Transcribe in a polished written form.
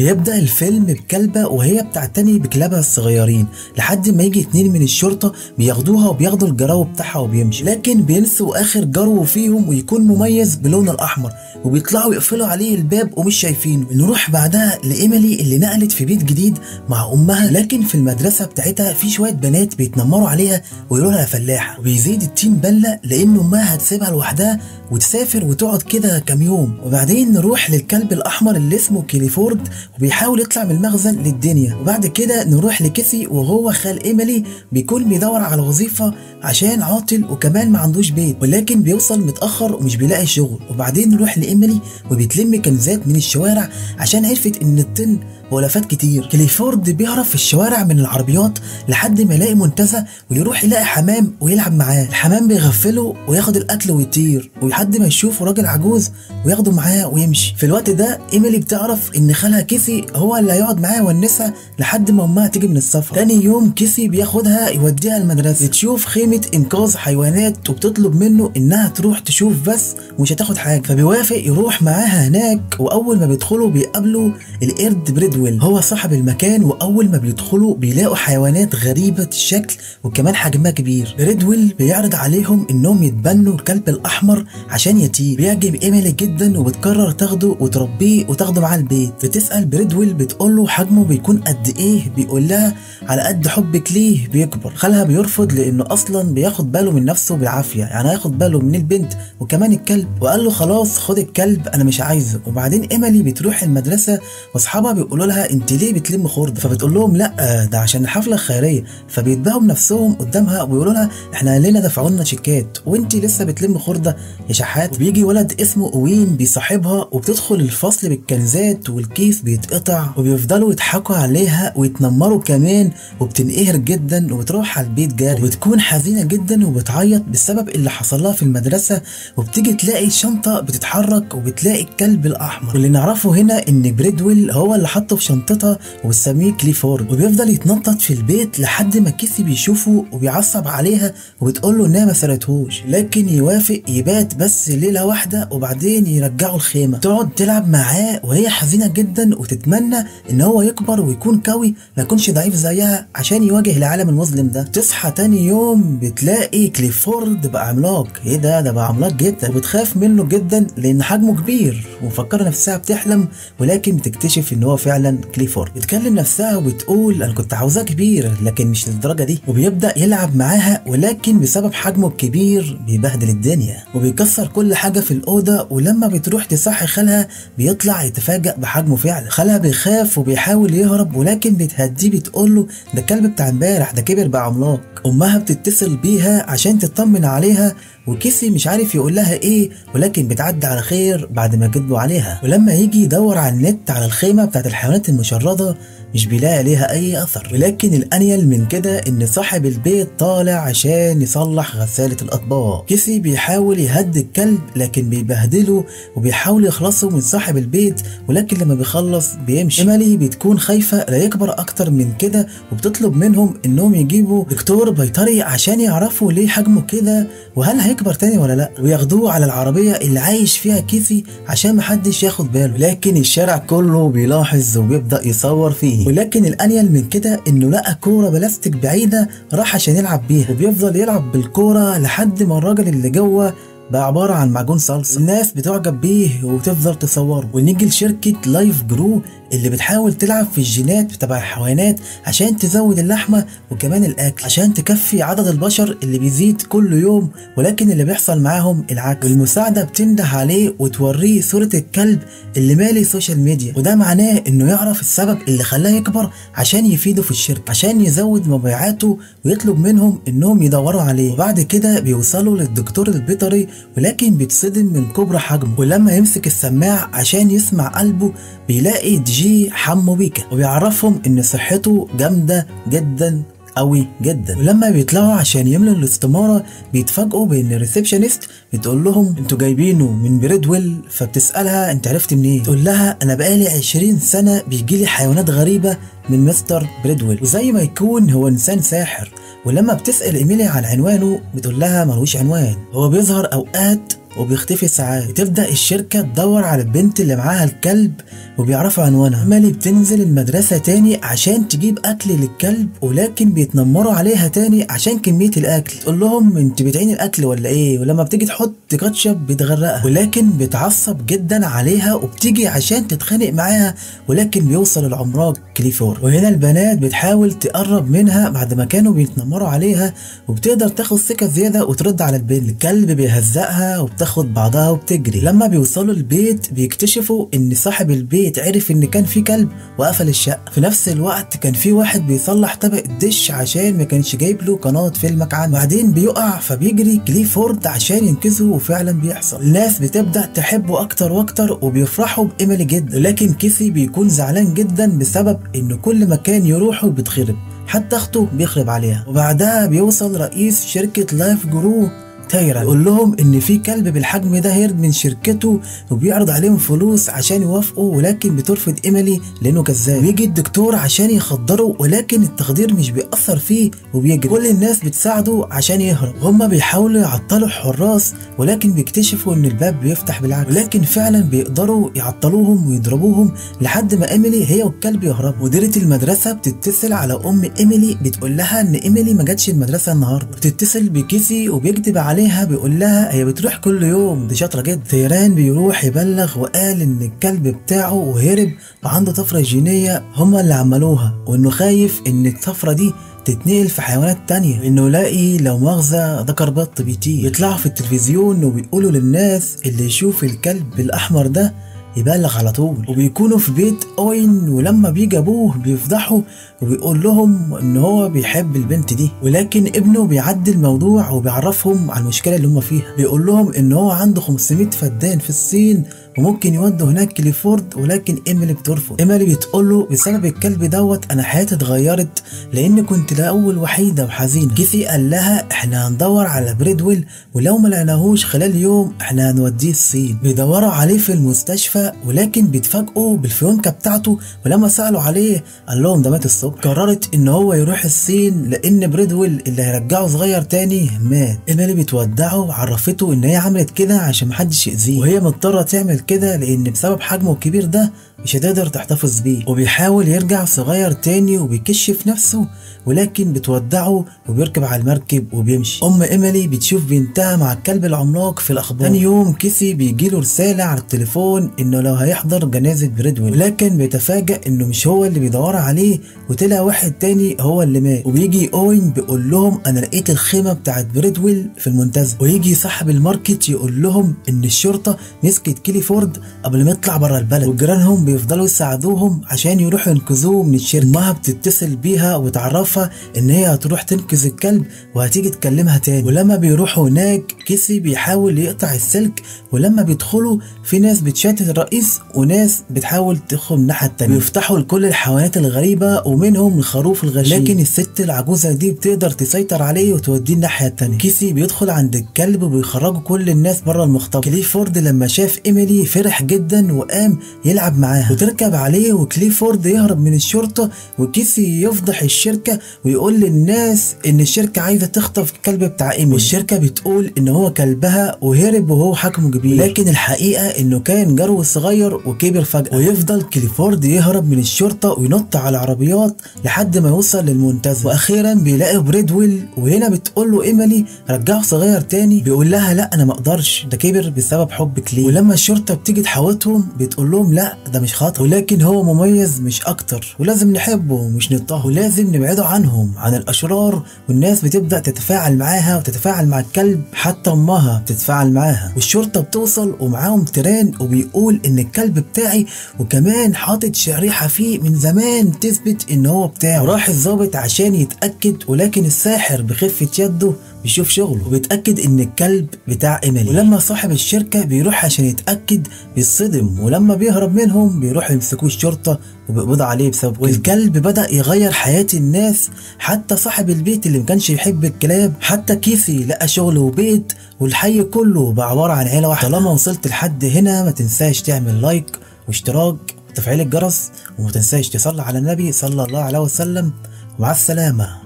بيبدأ الفيلم بكلبة وهي بتعتني بكلابها الصغيرين لحد ما يجي 2 من الشرطة بياخدوها وبياخدوا الجراو بتاعها وبيمشي، لكن بينسوا آخر جرو فيهم ويكون مميز بلونه الأحمر، وبيطلعوا يقفلوا عليه الباب ومش شايفينه. نروح بعدها لإيميلي اللي نقلت في بيت جديد مع أمها، لكن في المدرسة بتاعتها في شوية بنات بيتنمروا عليها ويقولوا لها فلاحة، وبيزيد التين بلة لأن أمها هتسيبها لوحدها وتسافر وتقعد كده كام يوم. وبعدين نروح للكلب الأحمر اللي اسمه كليفورد وبيحاول يطلع من المخزن للدنيا. وبعد كده نروح لكيسي وهو خال إيميلي، بيكون بيدور على وظيفة عشان عاطل وكمان ما عندوش بيت، ولكن بيوصل متأخر ومش بيلاقي شغل. وبعدين نروح لإيميلي وبيتلم كنزات من الشوارع عشان عرفت ان الطن ولفات كتير. كليفورد بيهرب في الشوارع من العربيات لحد ما يلاقي منتزه ويروح يلاقي حمام ويلعب معاه. الحمام بيغفله وياخد الاكل ويطير، ولحد ما يشوفه راجل عجوز وياخده معاه ويمشي. في الوقت ده إيميلي بتعرف ان خالها كيسي هو اللي هيقعد معاها ويونسها لحد ما امها تيجي من السفر. تاني يوم كيسي بياخدها يوديها المدرسة، تشوف خيمة انقاذ حيوانات وبتطلب منه انها تروح تشوف بس ومش هتاخد حاجة، فبيوافق يروح معاها هناك. واول ما بيدخلوا بيقابلوا القرد بريدويل، هو صاحب المكان، واول ما بيدخلوا بيلاقوا حيوانات غريبة الشكل وكمان حجمها كبير. بريدويل بيعرض عليهم انهم يتبنوا الكلب الاحمر عشان يتيم. بيعجب إيميلي جدا وبتقرر تاخده وتربيه وتاخده معاها البيت. بتسأل بريدويل بتقول له حجمه بيكون قد ايه، بيقول لها على قد حبك ليه بيكبر. خالها بيرفض لانه اصلا بياخد باله من نفسه بالعافية، يعني هياخد باله من البنت وكمان الكلب، وقال له خلاص خد الكلب انا مش عايزه. وبعدين إيميلي بتروح المدرسة واصحابها بيقولوا لها انت ليه بتلم خرده، فبتقول لهم لا ده عشان الحفلة الخيرية، فبيتباهوا بنفسهم قدامها وبيقولوا لها احنا اهلنا دفعوا لنا شيكات وانت لسه بتلم خرده يا شحات. وبيجي ولد اسمه اوين بيصاحبها وبتدخل الفصل بالكنزات والكيس بيتقطع، وبيفضلوا يضحكوا عليها ويتنمروا كمان، وبتنقهر جدا وبتروح على البيت جاري، وبتكون حزينة جدا وبتعيط بسبب اللي حصل لها في المدرسة. وبتيجي تلاقي شنطه بتتحرك وبتلاقي الكلب الاحمر، واللي نعرفه هنا ان بريدويل هو اللي حطه في شنطتها وبتسميه كليفورد. وبيفضل يتنطط في البيت لحد ما كيسي بيشوفه وبيعصب عليها وبتقول له انها ما سرقتهوش، لكن يوافق يبات بس ليلة واحدة وبعدين يرجعوا الخيمة. تقعد تلعب معاه وهي حزينة جدا وتتمنى ان هو يكبر ويكون قوي ما يكونش ضعيف زيها عشان يواجه العالم المظلم ده. تصحى تاني يوم بتلاقي كليفورد بقى عملاق، ايه ده، ده بقى عملاق جدا، وبتخاف منه جدا لان حجمه كبير، ومفكره نفسها بتحلم، ولكن بتكتشف ان هو فعلا كليفورد. بتكلم نفسها وبتقول انا كنت عاوزاه كبير لكن مش للدرجة دي، وبيبدا يلعب معاها ولكن بسبب حجمه الكبير بيبهدل الدنيا وبيكسر كل حاجة في الاوضة. ولما بتروح تصحي خالها بيطلع يتفاجأ بحجمه فعلا. خالها بيخاف وبيحاول يهرب ولكن بتهديه بتقول له ده الكلب بتاع امبارح ده كبر بقى عملاق. امها بتتصل بيها عشان تطمن عليها، وكيسي مش عارف يقول لها ايه، ولكن بتعدي على خير بعد ما كدبوا عليها. ولما يجي يدور على النت على الخيمة بتاعت الحيوانات المشرده مش بيلاقي ليها اي اثر، ولكن الانيل من كده ان صاحب البيت طالع عشان يصلح غسالة الاطباق. كيسي بيحاول يهدي الكلب لكن بيبهدله وبيحاول يخلصه من صاحب البيت، ولكن لما بيخلص بيمشي. إيميلي بتكون خايفة لا يكبر اكتر من كده، وبتطلب منهم انهم يجيبوا دكتور بيطري عشان يعرفوا ليه حجمه كده وهل هيكبر تاني ولا لا، وياخدوه على العربية اللي عايش فيها كيسي عشان محدش ياخد باله، لكن الشارع كله بيلاحظ وبيبدا يصور فيه. ولكن الانيل من كده انه لقى كورة بلاستيك بعيدة راح عشان يلعب بيها، وبيفضل يلعب بالكورة لحد ما الراجل اللي جوه بقى عبارة عن معجون صلصه. الناس بتعجب بيه وتفضل تصوره. ونيجي لشركة لايف جرو اللي بتحاول تلعب في الجينات تبع الحيوانات عشان تزود اللحمة وكمان الاكل عشان تكفي عدد البشر اللي بيزيد كل يوم، ولكن اللي بيحصل معاهم العكس. والمساعدة بتنده عليه وتوريه صوره الكلب اللي مالي social media، وده معناه انه يعرف السبب اللي خلاه يكبر عشان يفيده في الشركة عشان يزود مبيعاته، ويطلب منهم انهم يدوروا عليه. وبعد كده بيوصلوا للدكتور البيطري، ولكن بيتصدم من كبر حجمه. ولما يمسك السماع عشان يسمع قلبه بيلاقي دي جي حمو بيكا، وبيعرفهم ان صحته جامدة جدا قوي جدا. ولما بيطلعوا عشان يملوا الاستمارة بيتفاجئوا بان ال receptionist بتقول لهم انتوا جايبينه من بريدويل، فبتسالها انت عرفت منين؟ تقول لها انا بقالي 20 سنة بيجيلي حيوانات غريبة من مستر بريدويل، وزي ما يكون هو انسان ساحر. ولما بتسال ايميلي عن عنوانه بتقول لها ملوش عنوان، هو بيظهر اوقات وبيختفي ساعات. بتبدأ الشركة تدور على البنت اللي معاها الكلب وبيعرفوا عنوانها. إيميلي بتنزل المدرسة تاني عشان تجيب أكل للكلب، ولكن بيتنمروا عليها تاني عشان كمية الأكل. تقول لهم انت بتعين الأكل ولا ايه؟ ولما بتيجي تحط كاتشب بتغرقها، ولكن بتعصب جدا عليها وبتيجي عشان تتخانق معاها، ولكن بيوصل العملاق كليفورد. وهنا البنات بتحاول تقرب منها بعد ما كانوا بيتنمروا عليها، وبتقدر تاخد ثقة زيادة وترد على البنت. الكلب بيهزقها وبتاخد بعضها وبتجري. لما بيوصلوا البيت بيكتشفوا ان صاحب البيت عرف ان كان في كلب وقفل الشقة. في نفس الوقت كان في واحد بيصلح طبق الدش عشان ما كانش جايب له قناة فيلمك عنه، بعدين بيقع فبيجري كليفورد عشان ينقذه، وفعلا بيحصل. الناس بتبدأ تحبه اكتر واكتر وبيفرحوا بإيميلي جدا، لكن كيسي بيكون زعلان جدا بسبب ان كل مكان يروحه بيتخرب، حتى اخته بيخرب عليها. وبعدها بيوصل رئيس شركة لايف جرو تايرا، يقول لهم ان في كلب بالحجم ده هرب من شركته، وبيعرض عليهم فلوس عشان يوافقوا، ولكن بترفض ايميلي لانه كذاب. بيجي الدكتور عشان يخدره، ولكن التخدير مش بيأثر فيه وبيجري. كل الناس بتساعده عشان يهرب، هما بيحاولوا يعطلوا الحراس، ولكن بيكتشفوا ان الباب بيفتح بالعكس، ولكن فعلا بيقدروا يعطلوهم ويضربوهم لحد ما ايميلي هي والكلب يهربوا. مديرة المدرسة بتتصل على ام ايميلي بتقول لها ان ايميلي ما جاتش المدرسة النهارده. بتتصل بكيسي وبيكتب عليها بيقول لها هي بتروح كل يوم، دي شاطرة جدا. تيران بيروح يبلغ وقال ان الكلب بتاعه وهرب وعنده طفرة جينية هما اللي عملوها، وانه خايف ان الطفرة دي تتنقل في حيوانات تانية، انه لاقي لو مؤاخذة ذكر بط بيطير. بيطلعوا في التلفزيون وبيقولوا للناس اللي يشوف الكلب الاحمر ده يبلغ على طول. وبيكونوا في بيت اوين، ولما بيجي ابوه بيفضحه وبيقول لهم ان هو بيحب البنت دي، ولكن ابنه بيعدي الموضوع وبيعرفهم على المشكلة اللي هم فيها. بيقول لهم ان هو عنده 500 فدان في الصين وممكن يودوا هناك كليفورد، ولكن ايميلي بترفض. ايميلي بتقول له بسبب الكلب دوت انا حياتي اتغيرت، لان كنت لاول وحيده وحزينه. كيسي قال لها احنا هندور على بريدويل، ولو ما لقيناهوش خلال يوم احنا هنوديه الصين. بيدوروا عليه في المستشفى، ولكن بيتفاجئوا بالفيونكه بتاعته، ولما سالوا عليه قال لهم ده مات الصبح. قررت ان هو يروح الصين لان بريدويل اللي هيرجعه صغير تاني مات. ايميلي بتودعه وعرفته ان هي عملت كده عشان محدش يأذيه، وهي مضطرة تعمل كده لان بسبب حجمه الكبير ده مش هتقدر تحتفظ بيه. وبيحاول يرجع صغير تاني وبيكشف نفسه، ولكن بتودعه وبيركب على المركب وبيمشي. ام ايميلي بتشوف بنتها مع الكلب العملاق في الاخبار. تاني يوم كيسي بيجيله رسالة على التليفون انه لو هيحضر جنازه بريدويل، ولكن بيتفاجئ انه مش هو اللي بيدور عليه، وطلع واحد تاني هو اللي مات. وبيجي اوين بيقول لهم انا لقيت الخيمة بتاعت بريدويل في المنتزه. ويجي صاحب الماركت يقول لهم ان الشرطة مسكت كليفورد قبل ما يطلع بره البلد، وجيرانهم بيفضلوا يساعدوهم عشان يروحوا ينقذوه من الشركة. امها بتتصل بيها وتعرفها ان هي هتروح تنقذ الكلب وهتيجي تكلمها تاني. ولما بيروحوا هناك كيسي بيحاول يقطع السلك، ولما بيدخلوا في ناس بتشتت الرئيس وناس بتحاول تدخل الناحية التانية. بيفتحوا لكل الحيوانات الغريبة ومنهم الخروف الغشيم، لكن الست العجوزة دي بتقدر تسيطر عليه وتوديه الناحية التانية. كيسي بيدخل عند الكلب وبيخرجوا كل الناس بره المختبر. كليفورد لما شاف ايميلي فرح جدا وقام يلعب معاها وتركب عليه، وكليفورد يهرب من الشرطة، وكيسي يفضح الشركة ويقول للناس ان الشركة عايزه تخطف الكلب بتاع ايميلي، والشركة بتقول ان هو كلبها وهرب وهو حجمه كبير، لكن الحقيقة انه كان جرو صغير وكبر فجاة. ويفضل كليفورد يهرب من الشرطة وينط على العربيات لحد ما يوصل للمنتزه، واخيرا بيلاقي بريدويل. وهنا بتقول له ايميلي رجعه صغير تاني، بيقول لها لا انا ما اقدرش، ده كبر بسبب حبك ليه. ولما الشرطة بتيجي تحاوطهم بتقول لهم لا ده مش خطأ، ولكن هو مميز مش اكتر، ولازم نحبه ومش نضطهده، ولازم نبعده عنهم عن الاشرار. والناس بتبدا تتفاعل معاها وتتفاعل مع الكلب، حتى امها بتتفاعل معاها. والشرطة بتوصل ومعاهم تيران وبيقول ان الكلب بتاعي، وكمان حاطط شريحة فيه من زمان تثبت ان هو بتاعه. راح الضابط عشان يتاكد، ولكن الساحر بخفة يده بيشوف شغله وبيتاكد ان الكلب بتاع ايميلي. ولما صاحب الشركة بيروح عشان يتاكد بيتصدم، ولما بيهرب منهم بيروحوا يمسكوه الشرطة وبيقبضوا عليه بسبب كده. والكلب بدا يغير حياة الناس، حتى صاحب البيت اللي ما كانش يحب الكلاب، حتى كيسي لقى شغل وبيت، والحي كله بقى عبارة عن عيله واحدة. طالما وصلت لحد هنا ما تنساش تعمل لايك واشتراك وتفعيل الجرس، وما تنساش تصلي على النبي صلى الله عليه وسلم. ومع السلامة.